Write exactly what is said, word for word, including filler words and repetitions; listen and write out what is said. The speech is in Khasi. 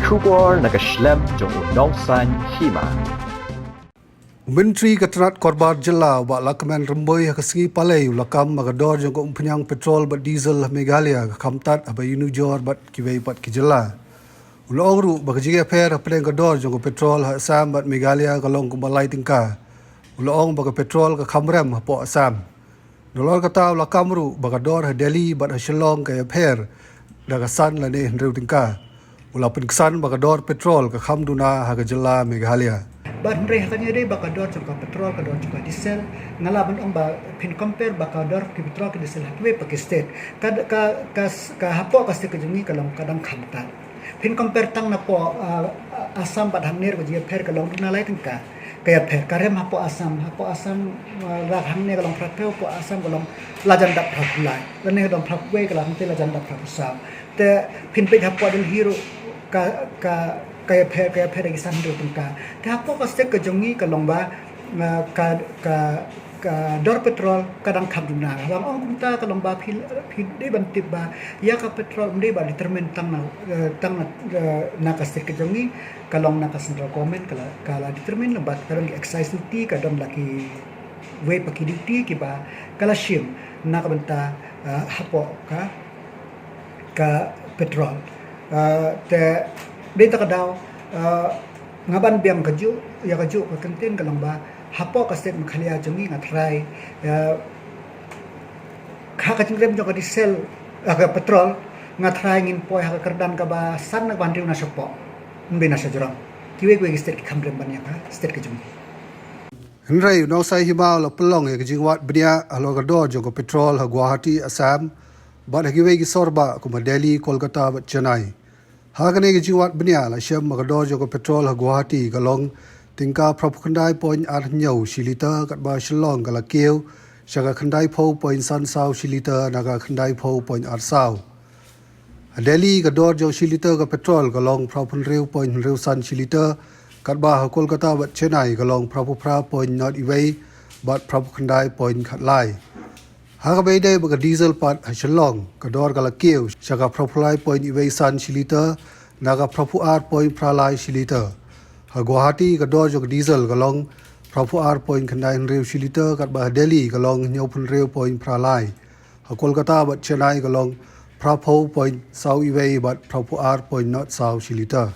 Khubor na ka shlem jong u nongsan hima. U Myntri ka tnat korbar jylla u Bah Lahkmen Rymbui ha ka sngi Palei u la kam ba ka dor jong ka umphniang petrol bad diesel ha Meghalaya ka kham tad haba ïanujor bad kiwei pat ki jylla. U la ong ruh ba ka jingïapher hapdeng ka dor jong ka petrol ha Assam bad Meghalaya ka long kumba lai tyngka. U la ong ba ka petrol ka kham rem hapoh Assam. Nalor kata u la kam ruh ba ka dor ha Delhi bad ha Shillong ka ïapher da ka san lane hynriew tyngka. U la pynksan ba ka dor petrol ka kham duna ha ka jylla Meghalaya. Bad hynrei ha kane dei ba ka dor jong ka petrol, ka dor jong ka diesel, nga lah ban ong ba phin compare ba ka dor ki petrol ki diesel ha kiwei pat ki state. Ka, ka, ka, ka hapoh ka state ka jong ngi ka long ka dang kham tad. Phin compare tang napoh, ah, Assam bad hangne ruh ka jingïapher ka long duna lai tyngka. Ka ïapher ka rem hapoh Assam, hapoh Assam, ah, la hangne ka long phra phew, hapoh Assam ka long lajan dap phra phew lai. Lane ka long phra phew wei, ka la hangtei lajan dap phra phew saw. Te phin peit hapoh Delhi ruh ka, ka, ka ïapher, ka ïapher da ki san hynriew tyngka. Te hapoh ka state ka jong ngi ka long ba, ah, ka, ka, ka dor petrol ka dang kham duna. Haba nga ong kumta ka long ba phi, phi dei ban tip ba ïa ka petrol ym dei ba determine tang na, eh, tang na, eh, na ka state ka jong ngi, ka long na ka central government ka la, ka la determine, lem bad ka don ki excise duty, ka don la kiwei pat ki duty kiba ka la shim na ka bynta, eh, hapoh ka, ka petrol. Eh, te dei ta ka daw, eh, nga ban biang kajuh, ïa kajuh ka kyntien ka long ba hapoh ka state Meghalaya jong ngi nga tharai, eh, ha ka jingrem jong ka diesel, eh, ka petrol, nga tharai ngin poi ha ka kyrdan kaba san na kaba hynriew na shapoh, ym dei na shajrong. Kiwei kiwei ki state ki kham rem ban ïa ka state ka jong ngi. Hynrei u nongsan hima u la pynlong ïa ka jingwad bniah halor ka dor jong ka petrol ha Guwahati, Assam, bad ha kiwei ki sor bah kumba Delhi, Kolkata bad Chennai. Ha kane ka jingwad bniah la shem ba ka dor jong ka petrol ha Guwahati ka long tyngka phra phew khyndai point ar hynñiew shi liter, katba Shillong ka la kiew sha ka khyndai phew point san saw shi liter na ka khyndai phew point ar saw. Ha Delhi ka dor jong shi liter ka petrol ka long phra phew hynriew point hynriew san shi liter, katba ha Kolkata bad Chennai ka long phra phew phra point nod iwei bad phra phew khyndai point khatlai. Ha kaba ïadei bad ka diesel pat ha Shillong, ka dor ka la kiew sha ka phra phew lai point iwei san shi liter na ka phra phew ar point phra lai shi liter. Ha Guwahati ka dor jong ka diesel ka long phra phew ar point khyndai hynriew shi liter, katba ha Delhi ka long hynñiew phew hynriew point phra lai. Ha Kolkata bad Chennai ka long phra phew point saw iwei bad phra phew ar point nod saw shi liter.